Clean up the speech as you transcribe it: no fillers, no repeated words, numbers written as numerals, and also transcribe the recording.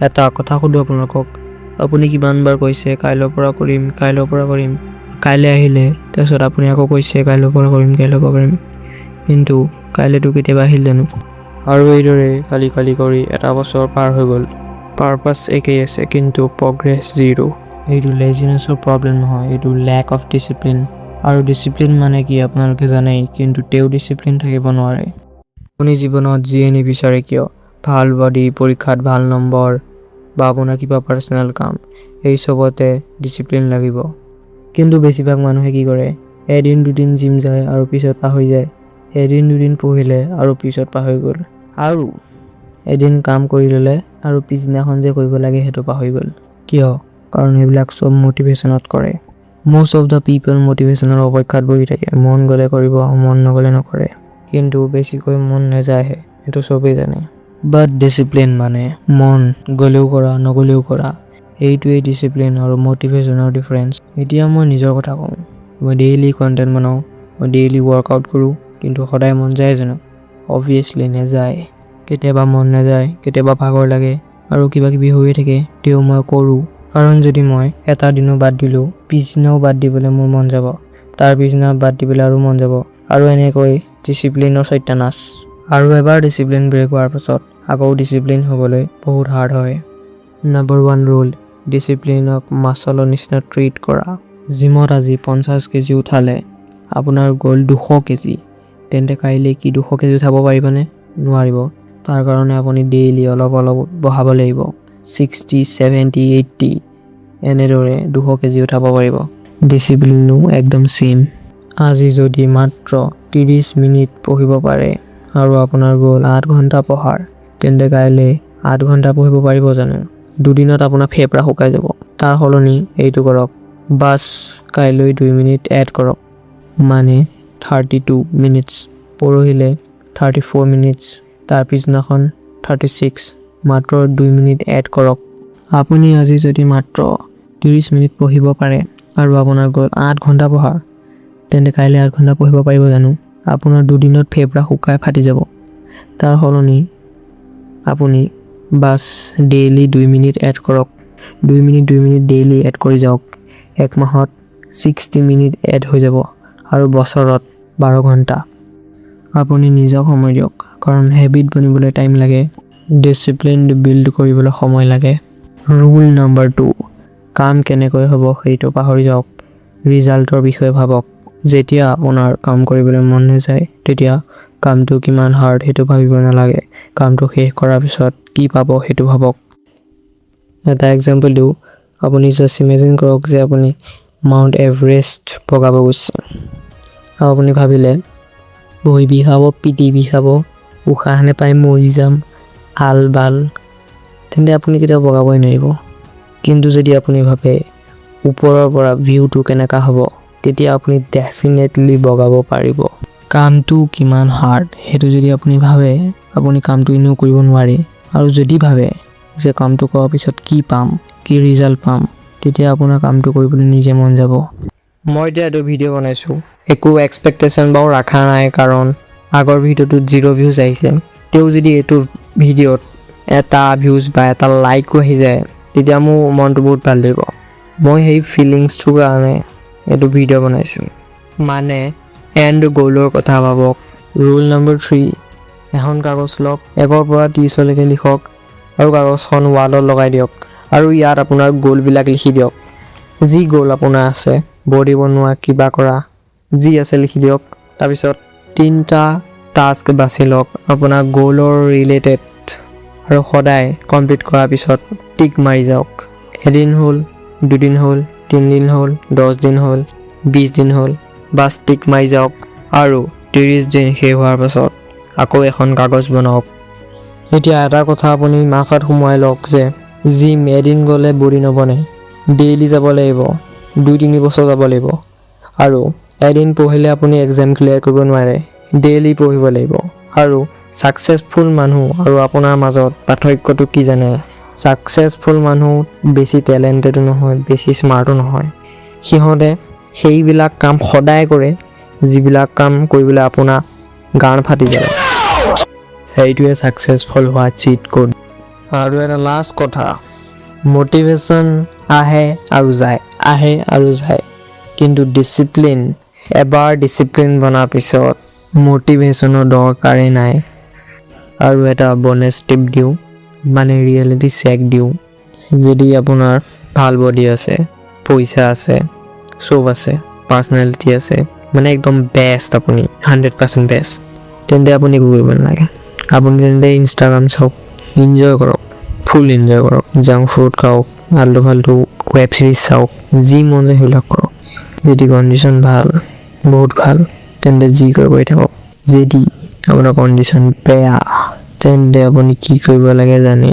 এটা কথা সোধোঁ আপোনালোকক, আপুনি কিমান বাৰ কৈছে কাইলৈৰ পৰা কৰিম, কাইলৈৰ পৰা কৰিম? কাইলৈ আহিলে, তাৰপিছত আপুনি আকৌ কৈছে কাইলৈৰ পৰা কৰিম, কাইলৈৰ পৰা কৰিম, কিন্তু কাইলৈতো কেতিয়াবা আহিল জানো? আৰু এইদৰে কালি কালি কৰি এটা বছৰ পাৰ হৈ গ'ল। পাৰপাছ একেই আছে, কিন্তু প্ৰগ্ৰেছ জিৰ'। এইটো লেজিনেছৰ প্ৰব্লেম নহয়, এইটো লেক অফ ডিচিপ্লিন। আৰু ডিচিপ্লিন মানে কি আপোনালোকে জানেই, কিন্তু তেওঁ ডিচিপ্লিন থাকিব নোৱাৰে। আপুনি জীৱনত যিয়ে নিবিচাৰে কিয়, ভাল বডি, পৰীক্ষাত ভাল নম্বৰ বা আপোনাৰ কিবা পাৰ্চনেল কাম, এই চবতে ডিচিপ্লিন লাগিব। কিন্তু বেছিভাগ মানুহে কি কৰে? এদিন দুদিন জিম যায় আৰু পিছত পাহৰি যায়। এদিন দুদিন পঢ়িলে আৰু পিছত পাহৰি গ'ল। আৰু এদিন কাম কৰি ল'লে আৰু পিছদিনাখন যে কৰিব লাগে সেইটো পাহৰি গ'ল। কিয়? কাৰণ এইবিলাক চব মটিভেশ্যনত কৰে। মষ্ট অফ the পিপল মটিভেশ্যনৰ অপেক্ষাত বহি থাকে। মন গ'লে কৰিব, মন নগ'লে নকৰে। কিন্তু বেছিকৈ মন নাযায়হে, সেইটো চবেই জানে। বাট ডিচিপ্লিন মানে মন গ'লেও কৰা, নগ'লেও কৰা। এইটোৱেই ডিচিপ্লিন আৰু মটিভেশ্যনৰ ডিফাৰেঞ্চ। এতিয়া মই নিজৰ কথা কওঁ। মই ডেইলি কণ্টেণ্ট বনাওঁ, মই ডেইলি ৱৰ্কআউট কৰোঁ, কিন্তু সদায় মন যায় জানো? অবভিয়াছলি নেযায়। কেতিয়াবা মন নাযায়, কেতিয়াবা ভাগৰ লাগে আৰু কিবা কিবি হৈয়ে থাকে। তেও মই কৰোঁ, কাৰণ যদি মই এটা দিনো বাদ দিলোঁ, পিছদিনাও বাদ দিবলৈ মোৰ মন যাব, তাৰ পিছদিনা বাদ দিবলৈ আৰু মন যাব, আৰু এনেকৈ ডিচিপ্লিনৰ সত্যানাশ। আৰু এবাৰ ডিচিপ্লিন ব্ৰেক হোৱাৰ পাছত আকৌ ডিচিপ্লিন হ'বলৈ বহুত হাৰ্ড হয়। নম্বৰ ওৱান ৰুল, ডিচিপ্লিনক মাচলৰ নিচিনা ট্ৰিট কৰা। জিমত আজি 50 কেজি উঠালে, আপোনাৰ গ'ল 200 কেজি, তেন্তে কাইলৈ কি 200 কেজি উঠাব পাৰিবনে? নোৱাৰিব। তাৰ কাৰণে আপুনি ডেইলি অলপ অলপ বঢ়াব লাগিব। 60, 70, 80, এনেদৰে 200 কেজি উঠাব পাৰিব। ডিচিপ্লিনো একদম ছেইম। আজি যদি মাত্ৰ 30 মিনিট পঢ়িব পাৰে আৰু আপোনাৰ গ'ল 8 ঘণ্টা পঢ়াৰ, তেন্তে কাইলৈ 8 ঘণ্টা পঢ়িব পাৰিব জানো? দুদিনত আপোনাৰ ফেফৰা শুকাই যাব। তাৰ সলনি এইটো কৰক, বাছ কাইলৈ 2 মিনিট এড কৰক, মানে 32 মিনিটছ। পৰহিলে 34 মিনিটছ, তাৰ পিছদিনাখন 36। মাত্ৰ 2 মিনিট এড কৰক। আপুনি আজি যদি মাত্ৰ 30 মিনিট পঢ়িব পাৰে আৰু আপোনাৰ গ'ল 8 ঘণ্টা পঢ়াৰ, তেন্তে কাইলৈ 8 ঘণ্টা পঢ়িব পাৰিব জানো? আপোনাৰ দুদিনত ফেফৰা শুকাই ফাটি যাব। তাৰ সলনি আপুনি বাছ ডেইলি 2 মিনিট এড কৰক। 2 মিনিট, 2 মিনিট ডেইলি এড কৰি যাওক। এক মাহত 60 মিনিট এড হৈ যাব আৰু বছৰত 12 ঘণ্টা। আপুনি নিজক সময় দিয়ক, কাৰণ হেবিট বনিবলৈ টাইম লাগে, ডিচিপ্লিন বিল্ড কৰিবলৈ সময় লাগে। ৰুল নম্বৰ 2, কাম কেনেকৈ হ'ব সেইটো পাহৰি যাওক, ৰিজাল্টৰ বিষয়ে ভাবক। যেতিয়া আপোনাৰ কাম কৰিবলৈ মন নাযায়, তেতিয়া কামটো কিমান হাৰ্ড সেইটো ভাবিব নালাগে। কামটো শেষ কৰাৰ পিছত কি পাব সেইটো ভাবক। এটা এক্সাম্পল দিওঁ। আপুনি জাষ্ট ইমেজিন কৰক যে আপুনি মাউণ্ট এভাৰেষ্ট বগাব গৈছে আৰু আপুনি ভাবিলে ভৰি বিষাব, পিঠি বিষাব, উশাহ নাপাই মৰি যাম, আল বাল, তেন্তে আপুনি কেতিয়াও বগাবই নোৱাৰিব। কিন্তু যদি আপুনি ভাবে ওপৰৰ পৰা ভিউটো কেনেকুৱা হ'ব, তেতিয়া আপুনি ডেফিনেটলি বগাব পাৰিব। কামটো কিমান হাৰ্ড সেইটো যদি আপুনি ভাবে, আপুনি কামটো এনেও কৰিব নোৱাৰে। আৰু যদি ভাবে যে কামটো কৰাৰ পিছত কি পাম, কি ৰিজাল্ট পাম, তেতিয়া আপোনাৰ কামটো কৰিবলৈ নিজে মন যাব। মই এতিয়া এইটো ভিডিঅ' বনাইছোঁ, একো এক্সপেক্টেশ্যন বাৰু ৰখা নাই, কাৰণ আগৰ ভিডিঅ'টোত জিৰ' ভিউজ আহিছে। তেওঁ যদি এইটো ভিডিঅ'ত এটা ভিউজ বা এটা লাইকো আহি যায়, তেতিয়া মোৰ মনটো বহুত ভাল লাগিব। মই সেই ফিলিংছটোৰ কাৰণে এইটো ভিডিঅ' বনাইছোঁ। মানে এণ্ড গ'লৰ কথা ভাবক। ৰুল নম্বৰ 3, এখন কাগজ লওক, 1ৰ পৰা 30লৈকে লিখক আৰু কাগজখন ৱালত লগাই দিয়ক আৰু ইয়াত আপোনাৰ গ'লবিলাক লিখি দিয়ক। যি গ'ল আপোনাৰ আছে, বডি বনোৱা, কিবা কৰা, যি আছে লিখি দিয়ক। তাৰপিছত তিনিটা টাস্ক বাছি লওক আপোনাৰ গ'লৰ ৰিলেটেড আৰু সদায় কমপ্লিট কৰাৰ পিছত টিক মাৰি যাওক। এদিন হ'ল, দুদিন হ'ল, তিনিদিন হ'ল, 10 দিন হ'ল, 20 দিন হ'ল, বাছ টিক মাৰি যাওক। আৰু 30 দিন শেষ হোৱাৰ পাছত আকৌ এখন কাগজ বনাওক। এতিয়া এটা কথা আপুনি মাথাত সোমোৱাই লওক যে জিম এদিন গ'লে বডি নবনে, ডেইলি যাব লাগিব, 2-3 বছৰ যাব লাগিব। আৰু এদিন পঢ়িলে আপুনি এক্সাম ক্লিয়াৰ কৰিব নোৱাৰে, ডেইলি পঢ়িব লাগিব। আৰু ছাকচেছফুল মানুহ আৰু আপোনাৰ মাজত পাৰ্থক্যটো কি জানে? ছাকচেছফুল মানুহ বেছি টেলেণ্টেডো নহয়, বেছি স্মাৰ্টো নহয়। সিহঁতে সেইবিলাক কাম সদায় কৰে যিবিলাক কাম কৰিবলৈ আপোনাৰ গাঁৰ ফাটি যায়। সেইটোৱে ছাকচেছফুল হোৱা চিট কোড। আৰু এটা লাষ্ট কথা, মটিভেশ্যন আহে আৰু যায়, আহে আৰু যায়, কিন্তু ডিচিপ্লিন, এবাৰ ডিচিপ্লিন বনাৰ পিছত মটিভেশ্যনৰ দৰকাৰেই নাই। আৰু এটা বনাছ টিপ দিওঁ, মানে ৰিয়েলিটি চেক দিওঁ। যদি আপোনাৰ ভাল বডি আছে, পইচা আছে, চব আছে, পাৰ্চনেলিটি আছে, মানে একদম বেষ্ট, আপুনি 100% বেষ্ট, তেন্তে আপুনি একো কৰিব নালাগে। আপুনি তেন্তে ইনষ্টাগ্ৰাম চাওক, এনজয় কৰক, ফুল এনজয় কৰক, জাংক ফুড খাওক, আল্টু ফাল্টু ৱেব ছিৰিজ চাওক, যি মন যায় সেইবিলাক কৰক। যদি কণ্ডিশ্যন ভাল, বহুত ভাল, তেন্তে যি কৰে কৰি থাকক। যদি আপোনাৰ কণ্ডিশ্যন বেয়া, তেন্তে আপুনি কি কৰিব লাগে জানে?